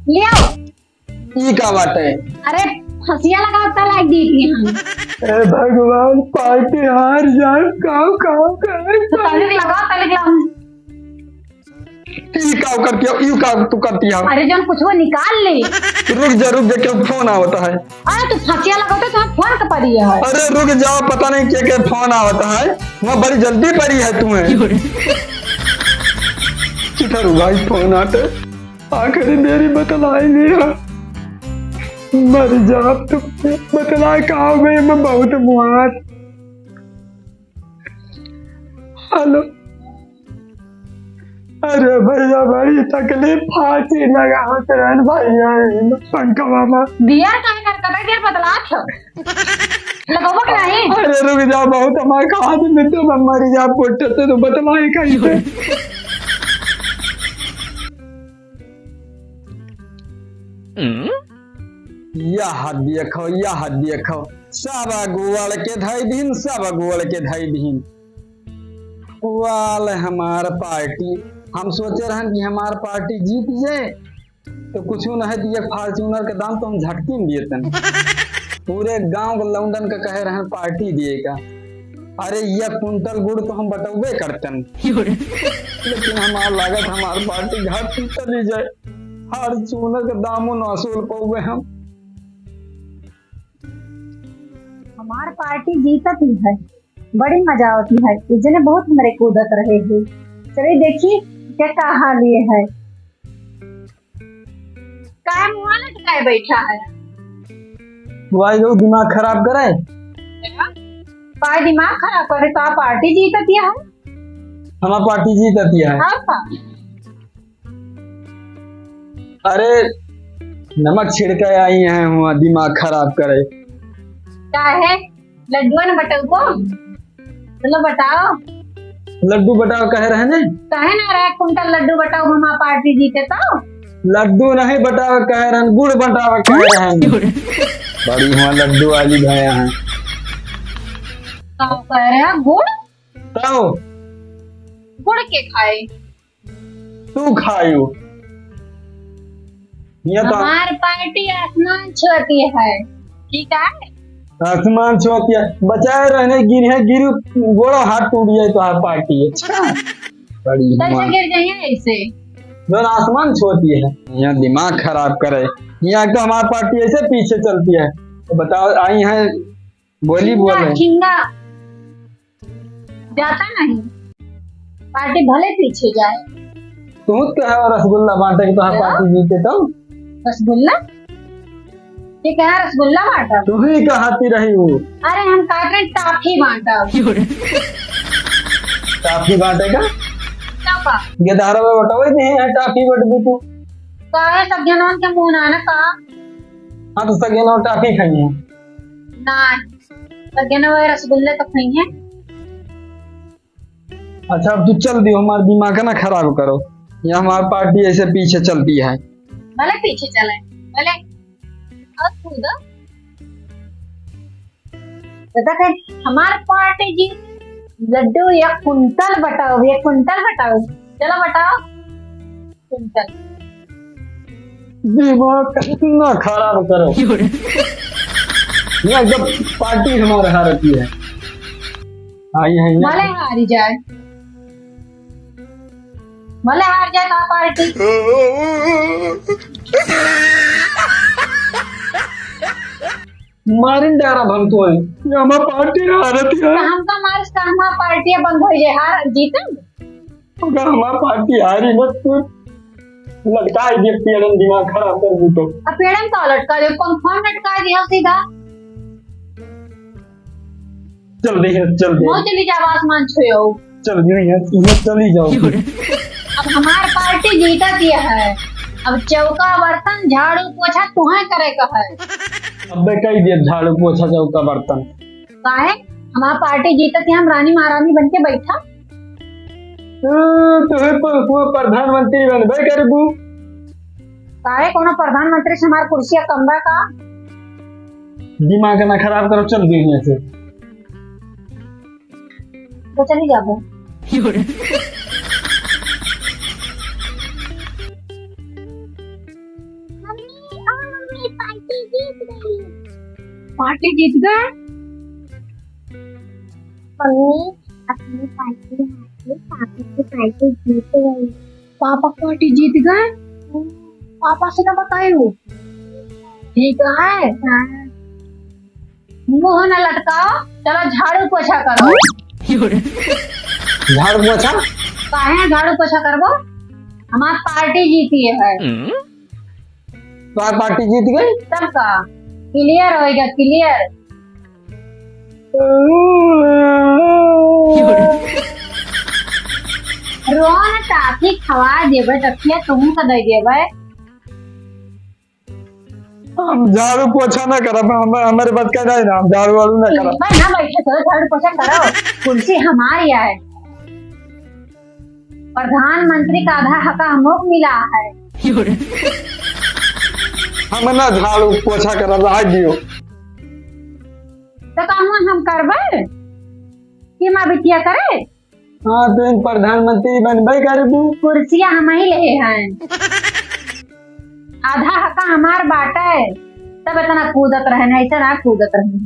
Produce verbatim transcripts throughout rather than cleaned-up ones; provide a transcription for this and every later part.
लियाओ। ई का बाटे? अरे, फंसिया लगाओ, तलाक दी थी हम। ए भगवान, पार्टी हार जाए, का, का, का? तो तनिक लगाओ, तनिक लगाओ। ई का करती हो, ई का तू करती हो? अरे, जौन कुछ वो निकाल ले। रुक जा, रुक जा, क्यों फोन आवता है? अरे, तू फंसिया लगाओ तो तुम्हें फोन का पड़ी है। अरे, रुक जाओ, पता नहीं के, के फोन आवता है। वहाँ बड़ी जल्दी पड़ी है तुम्हें। किधर भाई फोन आते? आखिरी मेरी बतलाई नहीं है। मर जा तू। बतला का हो गई, मैं बहुत मुहार। हेलो। अरे भैया, बड़ी तकलीफ, फांसी लगावत रहन भैया, पंखवा में। दिया काहे कर कटा दिया बतला क्यों? लगावा कि नहीं? अरे रुक जा, बहुत हमारे हाथ में तो मर जा, पुट्ठ से तो बतलाई कैसे? हम्म? यह देखो, यह देखो, सब अगुअल के धई दीन, सब अगुअल के धई दीन। वाल हमार पार्टी, हम सोचे रहन कि हमार पार्टी जीत जाए, तो कुछ न है तो एक Fortuner के दाम तो हम झटकी में दिए तन। पूरे गांव के लौंडन का कहे रहन पार्टी दिए का। अरे, एक कुंटल गुड़ तो हम बटौबे करतन। लेकिन हमार लागत हमार पार्टी घाट पे चली जाए। Fortuner के दामों न वसूल पौबे हम। हमार पार्टी जीतत ही है, बड़ी मजा आवत ही है। इस जने बहुत हमरे कूदत रहे हैं। चलिए देखी क्या का हाल ये है। काहे मुँह लटकाए बैठा है? भाई लोग दिमाग खराब करे। का? काहे दिमाग खराब करे? का पार्टी जीतत ही है? हमार पार्टी जीतत ही है। हाँ का? अरे, नमक छिड़के आई हैं हुआ दिमाग खराब करे। काहे? लड्डू न बटउबो? चलो बटाओ। लड्डू बटाओ कहे रहे ने? काहे ना रहे कुंटल लड्डू बटाओ, हमार पार्टी जीते तो? लड्डू नहीं बटाओ कहे रहन, गुड़ बटाओ कहे रहन। बड़ी हुआ लड्डू वाली भया हैं। का कह रहे हैं? गुड़? तो? गुड़ के खाए? तू खायो। ये तो हमार पार्टी आसमान छुअती है। ठीक है? आसमान छुअती है। बचाए रहने गिर है, गिर गोड़ो हाथ टूट जाए तो हमार पार्टी है। अच्छा। बड़ी कैसे हिम्मत। गिर जाइए ऐसे? जौन आसमान छुअती है। यहाँ दिमाग खराब करे। यहाँ तो हमार पार्टी ऐसे पीछे चलती है। तो बताओ, आई है बोली बोले। खिंगा, खिंगा। जाता नहीं, पार्टी भले पीछे जाए। तू तो है रसगुल्ला बांटे के, तो हाँ, क्या? पार्टी जीते तो। रसगुल्ला? ये कहा रसगुल्ला बांटा? तू ही कहाती रही हो। अरे हम कहत रहे टाफी बांटा। टाफी बांटे का? क्या का? ये धारा में बटवे नहीं है, टाफी बट भी तू। काहे सब जनवन के मुंह ना, ना का? हाँ तो सब जनवन टाफी खाई है। ना, सब जनवन रसगुल्ले तो खाई है। अच्छा, अब तू चल दियो, हमार दिमाग ना खराब करो। ये हमार पार्टी ऐसे पीछे चलती है। भले पीछे चले, भले। और कूदो। दादा कहे, हमार पार्टी जी, लड्डू एक कुंटल बटाओ, एक कुंटल बटाओ। चलो बटाओ। कुंटल। दिमाग ना खराब करो। ये जब पार्टी हमारे हारती है। आई है ये। भले हारी जाए, भले हार जाए तो पार्टी। मारिन डारा भम तो है। ये हमार पार्टी हारत है। तो हमका मारिस का हमार पार्टी बंद हो जाए, हार जीते। अगर हमार पार्टी हारी न तो लटका दे पेड़न, दिमाग खराब कर दू तो। अब पेड़न का लटका दे, पंखा लटका दिया सीधा। चल दे, चल दे। मौत चली जाओ, आसमान छुयो। चल दे, यहाँ, यहाँ चली जाओ। अब हमार पार्टी जीतत ही है। अब चौका बर्तन झाड़ू पोछा तुहें करे का है। अबे कही दे झाड़ू पोछा चौका बर्तन। काहे? हमार पार्टी जीतत ही, हम रानी महारानी बन के बैठा। तू, तू है पर-, तू प्रधानमंत्री बनबे करबू। काहे कोनो प्रधानमंत्री से हमार कुर्सिया कम बा का? दिमाग ना खराब करो, चल दे यहाँ से। तो चली जाबो। जीत गई। पार्टी जीत गए? मम्मी, अपनी पार्टी हार गई, पापा की पार्टी जीत गई। पापा पार्टी जीत गए? पापा से ना बताए हो? ठीक है। हाँ। मुंह ना लटकाओ, चलो झाड़ू पोछा करो। झाड़ू पोछा? काहे झाड़ू पोछा करबो? हमार पार्टी जीती है। तोहार पार्टी जीत गई? तब का? क्लियर होइगा, क्लियर। रोन टाफी खवा देबे, टफिया तुहू का दे देबे। हम झाड़ू पोछा ना करब, हम, हमरे बस का नहीं ना, हम झाड़ू वाड़ू ना करब। भाई ना बैठे, चलो झाड़ू पोछा करो, कुर्सी हमारी है। प्रधानमंत्री का आधा हका हमको मिला है। हम ना झाड़ू पोछा करब, रह दियो। तो काम हम करबे कि माँ बिटिया करे? हाँ, तो हम प्रधानमंत्री बनबे करबू। कुर्सिया हम ही लेहे हैं, आधा हका हमार बाटे, तब इतना कूदत रहे, नहीं तो ना कूदत रहे।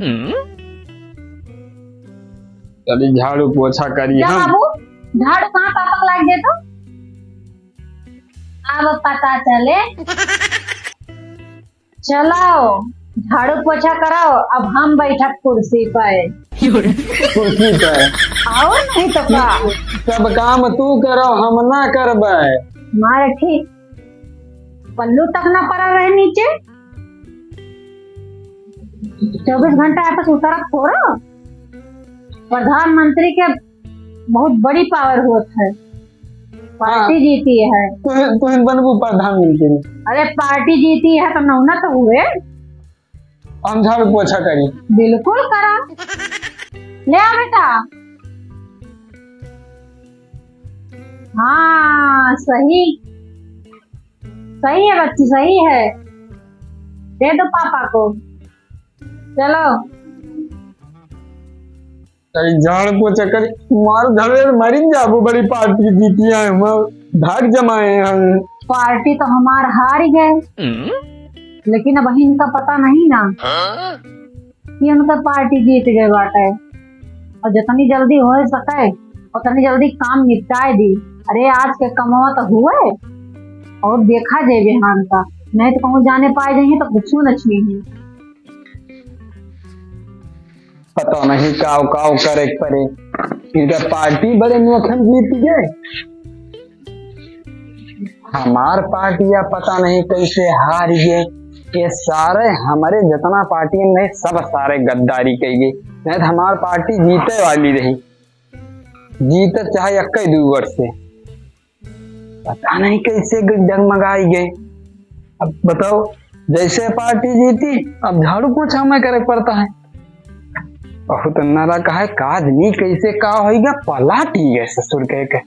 चली झाड़ू पोछा करी जा हम। बाबू, झाड़ू कहाँ पापा को लाग दे तो? अब पता चले। चलो, झाड़ू पोछा कराओ, अब हम बैठब कुर्सी पे। कुर्सी पे। और नहीं तो का? सब काम तू करो, हम ना करबे। मारे ठीक, पल्लू तक ना पड़ा रहे नीचे। चउबीस घंटा आपस उतरत थोड़ो। प्रधानमंत्री के बहुत बड़ी पावर होत है, पार्टी हाँ। जीती है। तुहिन, तुहिन बनबू प्रधानमंत्री। अरे पार्टी जीती है तो नौना तो हुए। हम झाड़ू पोछा करी। बिल्कुल करा। ले आ बेटा। हाँ सही, सही है बच्ची, सही है। दे दो पापा को। चलो। अरे झाड़ पोछा कर, मार धरे, मरिन जाबो, बड़ी पार्टी जीती है, हम भाग जमाए हैं। पार्टी तो हमार हार गए, लेकिन अब इनका पता नहीं ना कि उनका पार्टी जीत गए बाटे। और जितनी जल्दी हो सके उतनी जल्दी काम निपटाए दी। अरे आज के कमवा तो हुए और देखा जाए बिहान का, नहीं तो कहूँ जाने पाए जाइए तो कुछ न छुई। पता नहीं काव काव करे के परे। इनका पार्टी बड़े नोखन जीत गए, हमार पार्टी या पता नहीं कैसे हार गए। ये सारे हमारे जितना पार्टी में नहीं, सब सारे गद्दारी कइगे, नहीं तो हमार पार्टी जीते वाली रही, जीते चाहे इक्कीस दू वर्ष से। पता नहीं कैसे ग-, डगमगाई गए। अब बताओ, जैसे पार्टी जीती, अब झाड़ू पोछा हमें करे पड़ता है। बहुत अन्नारा कहा है, का आदमी कैसे का होइगा, पलाटी गए ससुर कह के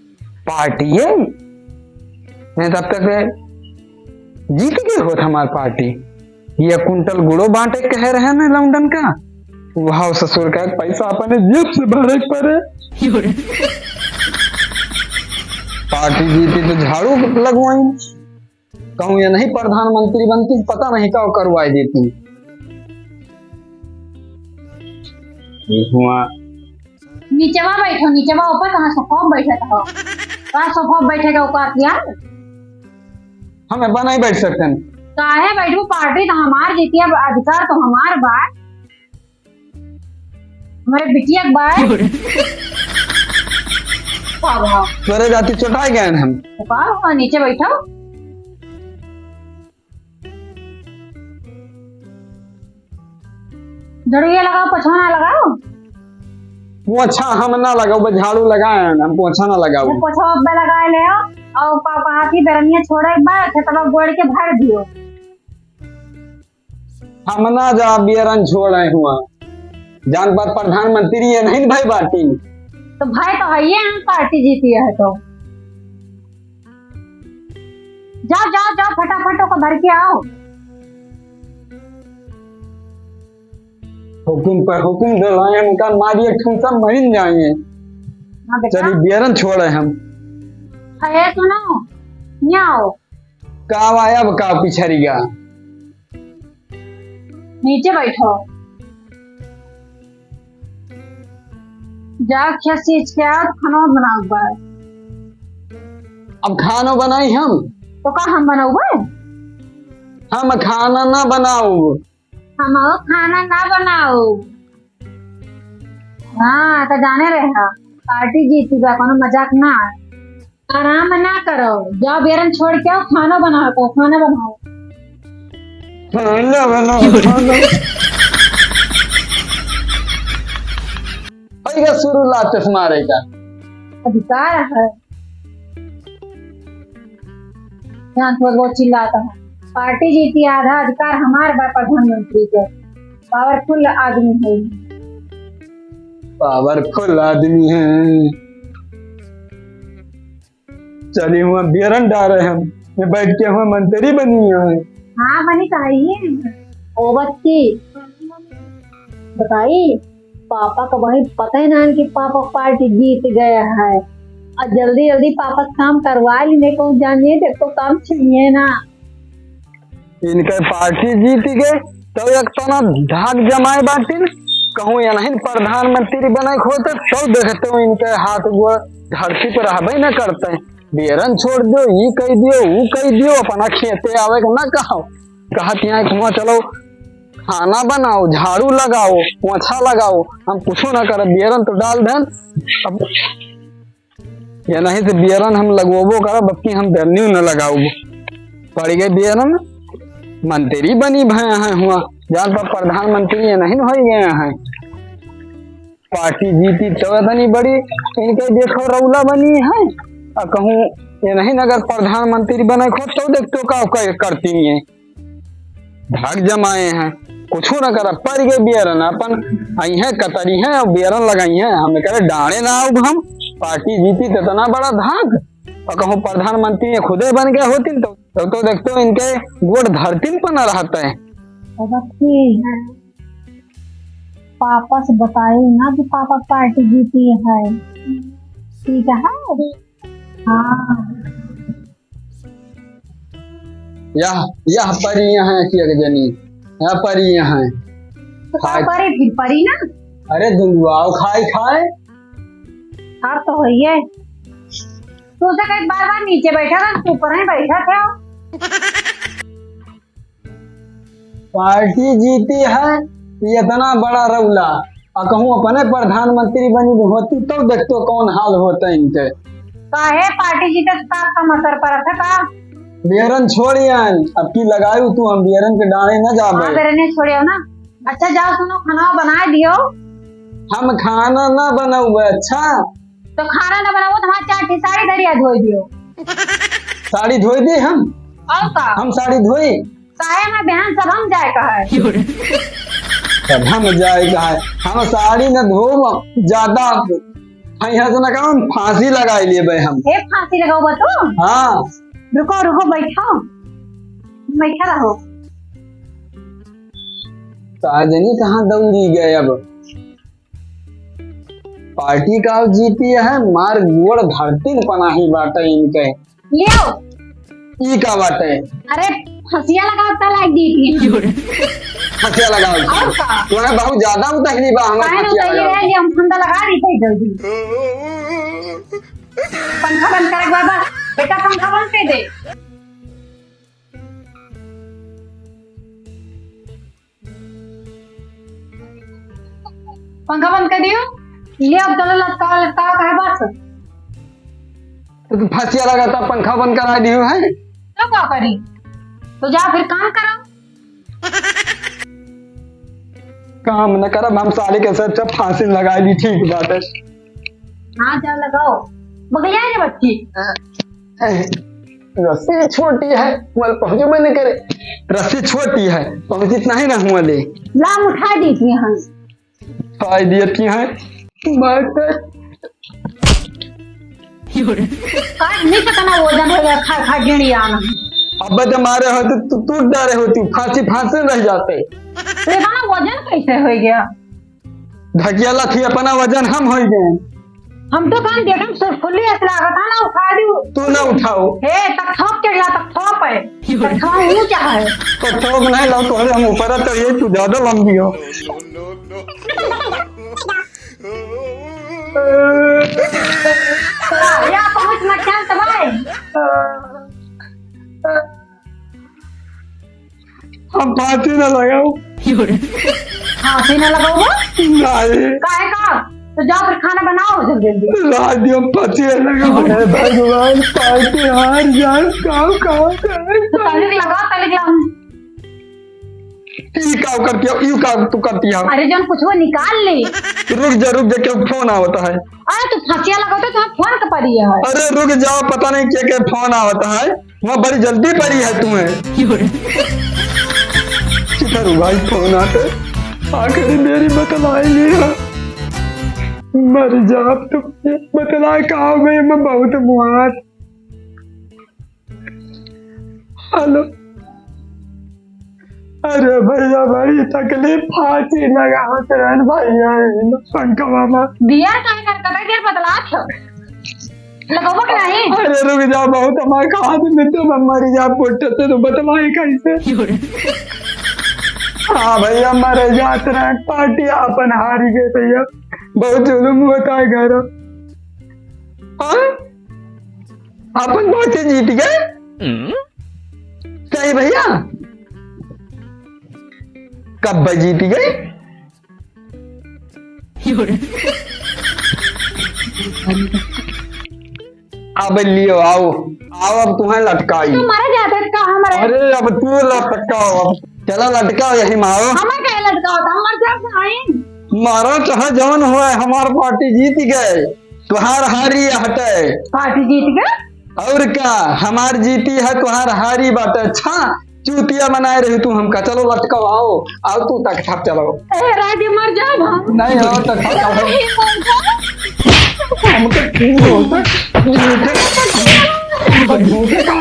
पार्टी है। नहीं तब तक जीत गए होत हमार पार्टी। ये कुंटल गुड़ो बांटे कहे रहे ना लौंडन का, वहाँ ससुर का पैसा अपने जेब से भरे के परे। पार्टी जीती तो झाड़ू लगवाई, कहूँ ये नहीं प्रधानमंत्री बनती, पता नहीं का करवाई देती। ये हुआ। नीचवा बैठो, नीचवा ऊपर कहाँ सोफा पे बैठत हो? कहाँ सोफा पे बैठे का औकात यार? हम एबा नहीं बैठ सकते हैं। काहे बैठू? पार्टी तो हमार जीती, अब अधिकार तो हमार बा। हमारे बिटिया के बा। का बा? तोरे जाती चोटाई गए हम। तो का हुआ? नीचे बैठो। झाड़ू ये लगाओ, पोछा ना लगाओ। पोछा हम ना लगाओ, बस झाड़ू लगाए हैं, हम पोछा ना लगाओ। ये पोछा अब लगा ले आओ, और पा-, पा-, हाथी बेरनिया छोड़े एक बार, खेतवा गोड़ के भर दियो। हम ना जा बियरन छोड़े हुआ। जान पर प्रधानमंत्री ये नहीं भाई बाटी। तो भाई तो है ये, हम पार्टी जीती है तो। जाओ, जाओ, जाओ, फटाफट ओको भर के आओ। हुकुम पर हुकुम डलाए, उनका मारिए, ठूंसा मरिन जाएंगे। हाँ बेटा। चलिए, बियरन छोड़े हम। अरे सुनो, यहाँ आओ। का आया अब का पिछड़ी गा? नीचे बैठो। जा, खेत सींच के आओ, खाना बनाओ बा। अब खानो बनाई हम? तो का हम बनाओ बा? हम खाना ना बनाओ। हम खाना ना बनाओ। हाँ, तो जाने रहे, पार्टी जीती बा, कोनो मजाक ना। आराम ना करो, जाओ बेरन छोड़ के आओ, खाना बनाओ, तो खाना बनाओ। खाना बनाओ, खाना। भैया शुरू लाते से मारे का अधिकार है। यहाँ तो वो चिल्लाता है, पार्टी जीती, आधा अधिकार हमार बा प्रधानमंत्री के। पावरफुल आदमी है। पावरफुल आदमी है। चली हुआ बेरन डारे हम, ये बैठ के हुआ मंत्री बनी है। हाँ, बनी तो है ही। ओ बच्ची, बताई, पापा का वही पता ही ना कि पापा पार्टी जीत गया है। और जल्दी जल्दी पापा से काम करवा ली, नहीं कहूँ जानिए, देखो काम छीनिए ना। इनके पार्टी जीत गए, तो एक तना धाक जमाए बाटिन, कहूँ ये नहीं प्रधानमंत्री बने होते, तो देखते हो इनके हाथ गोड़ धरती पर रहबे न करते। बेरन छोड़ दियो, ई कह दियो, ऊ कह दियो, अपना खेते आवे के ना कहो। कहत यहाँ एक हुआ चलो खाना बनाओ, झाड़ू लगाओ, पोछा लगाओ, हम कुछो ना करब, बेरन तो डाल देन। अब ये नहीं से बियरन हम लगवबो करब, बल्कि हम बेरनियो न लगाउब। पड़ गए बियरन, मंत्री बनी भए हैं हुआ, जान पर प्रधानमंत्री ये नहीं न होई गए हैं। पार्टी जीती तो इतनी बड़ी, इनके देखो रौला बनी है, और कहूँ ये नहीं न अगर प्रधानमंत्री बने खो तो देखते हो का कर-, करती नहीं है। धाक जमाए हैं, कुछो न करब, पड़ गए बियरन, अपन आई हैं, कतरी हैं और बियरन लगाई हैं, हम करे डांड़े ना आउब हम, पार्टी जीती तो इतना बड़ा धाक, और कहूँ प्रधानमंत्री ये खुदे बन गए होती तो, तो, तो देखते हो इनके गोड़ धरती पर न रहते हैं। अब ठीक है, पापा से बताई ना कि पापा पार्टी जीती है, ठीक है? हाँ। यह, यह परी यहाँ की एक जनी, यह परी यहाँ। तो का खाए परी फिर परी ना? अरे दुंदुआओ खाए खाए। आप तो होइए। तू तो कहीं बार बार नीचे बैठा था, तू ऊपर ही बैठा था। पार्टी जीती है, ये इतना बड़ा रौला, आ कहूँ अपने प्रधानमंत्री बनी होती तो देखतो कौन हाल होता इनके। काहे पार्टी जीते से का कम असर पड़त है का? बियरन छोड़ियन, अब की लगायू तू, हम बियरन के डांड़े न जाबे। हाँ, बियरने छोड़ियो ना। अच्छा जाओ सुनो, खाना बनाए दियो। हम खाना ना बनाउबे, अच्छा? तो खाना ना बनाओ तो हमार चार ठे साड़ी धरिया धोई दियो। साड़ी धोई दी हम? और का? हम साड़ी धोई? काहे में बहन सभा में जाए का है? सभा में जाए का है? हम साड़ी न धोब, ज्यादा है यहाँ से ना काम, फांसी लगाई लेबे हम। ए, फांसी लगाओ बा तू? हाँ। रुको, रुको, बैठो, बैठा रहो। का जनी कहाँ दौड़ी गए अब। पार्टी का जीती है, मार गोड़ धरती न पनाही बाटे इनके। लियो। ई का बाटे? अरे, फसिया लगाओ त लाग दी थी। फसिया लगाओ। और का? तुम्हें बहुत ज्यादा उतहली बा हमार काहे न फसिया उतहली लगाओ। रहे, हम फंदा लगा दी थी जल्दी। पंखा बंद कर बाबा, बेटा पंखा बंद कर दे। पंखा बंद कर दियो। ले अब चलो लटकाओ, लटकाओ, कहे बस। तो तू फसिया लगा था, पंखा बंद करा दियो है। तो का करी? तो जा फिर काम करो। काम न करब हम साले के, सब, सब फांसी लगा दी, ठीक बात है। हाँ, जा लगाओ। बगलिया रे बच्ची। ए, रस्सी छोटी है, वहाँ पहुँचे बने करे। रस्सी छोटी है, पहुँचित नहीं ना हुआ ले। ला, हम उठा दी थी यहाँ। उठा दिया थी हैं। मार कर। काट नहीं सकना, वजन हो गया, खा, खा गिणिया ना। अब तो मारे हो तो तू टूट डारे होती, फांसी, फांसी रह जाते। तो इतना वजन कैसे हो गया? ढकियाला थी अपना वजन हम हो गए। हम तो कान देखम, सुरफुली ऐसे लागत है ना, उठा दू। तू ना उठाओ। हे, तक थोप चढ़ जा, तक थोप है। तक थोप ऊंचा है। तक थोप नहीं लाओ, तोहरे हम ऊपर चढ़िए, तू ज्यादा लंबी हो। या पहुंच मत जान तो भाई। हम फांसी न लगाओ। फांसी न लगाओ? नहीं। काहे का? तो जाओ फिर खाना बनाओ जल्दी जल्दी। रात दिन हम फांसी न लगाओ। हे भगवान, पार्टी हार जाए, का, का, का, तो तनिक लगाओ, तनिक लगाओ। ई का करती हो, ई का तू करती हो? अरे जौन कुछ वो निकाल ले। रुक जा, रुक जा, क्यों फोन आवता है? अरे तू फांसिया लगाओ तो तुम्हें फोन के पड़ी है। अरे रुक जाओ, पता नहीं के, के फोन आवता है। वहाँ बड़ी जल्दी पड़ी है तुम्हें। क्यों रे? किधर भाई फोन आते? आखिरी मेरी बतलाई है। मर जा अब तुम। बतला कहाँ गए? मैं बहुत मुआद। हेलो। अरे भैया, बड़ी तकलीफ, फांसी लगावत रहन भैया, पंखा मामा। बियर काहे कर कटा देर बतलात हो? लगावो कि नहीं? अरे रुक जाओ, बहुत हमारे हाथ में तो मैं मर जा, पोट से तो बतलाए कैसे? हाँ भैया, मर जात रहे, पार्टी अपन हारी गए भैया, बहुत जुलुम होता है घर। हाँ? अपन पार्टी जीत गए? हम्म। सही भैया, कब जीत गए? अब लियो, आओ, आओ, अब तुम्हें लटकाई। तुम्हारा ज्यादा का हमारा। अरे, अब तू लटकाओ, अब चला लटकाओ यही मारो। हमें क्या लटकाओ था? हमारे क्या खाए? मारो चाहे जौन हुआ, हमार पार्टी जीत गए। तुहार हारी हटे। पार्टी जीत गए? और का, हमार जीती है, तुहार हारी बाटे। अच्छा, चूतिया बनाए रही तू हमका। चलो लटकाओ, आओ, आओ तू तक छाप चलो। ए, राजे मर जाब हम। नहीं हो तो छाप चलो। ए, मर जाब। हमके खून होता, खून होता।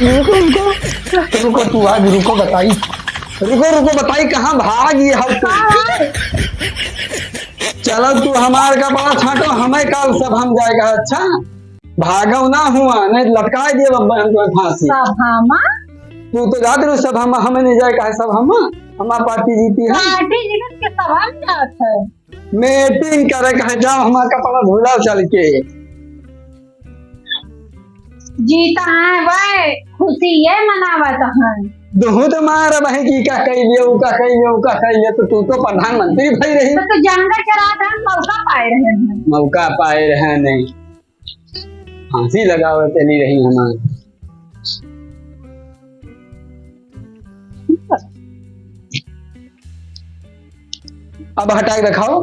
रुको, रुको, रुको, तू आज रुको, बताई। रुको, रुको, बताई, कहाँ भागी है तू? हाँ। चलो, तू हमार कपड़ा छाटो, हमें काल सब हम जाएगा। अच्छा, भागो ना हुआ, नहीं लटकाए दिए बब्बा हम तुम्हें फांसी। सब हम? तू तो जात रहो सब हम, हमें नहीं जाए कहे सब हम, हमार पार्टी जीती है। पार्टी जीत के सब हम जात है। मीटिंग करे कहे जाओ, हमार कपड़ा धुलाओ चल के। जीता है वह खुशी ये मनावत है। दुहु तो मार बहे की का कह लियो, का कह लियो, का कह लियो, तो तू तो प्रधानमंत्री भई रही। तो तू जानवर चरात है, मौका पाए रहे हैं। मौका पाए रहे नहीं, फांसी लगावे चली रही हमार। अब हटाई रखाओ।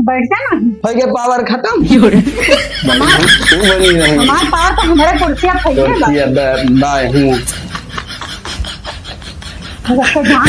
बैठ जा ना। हो गया पावर खत्म। क्यों रे? तू बनी रही। हमार पावर तो हमारे कुर्सिया फैले बा। कुर्सिया बा-, बाय हूँ। बस तो जान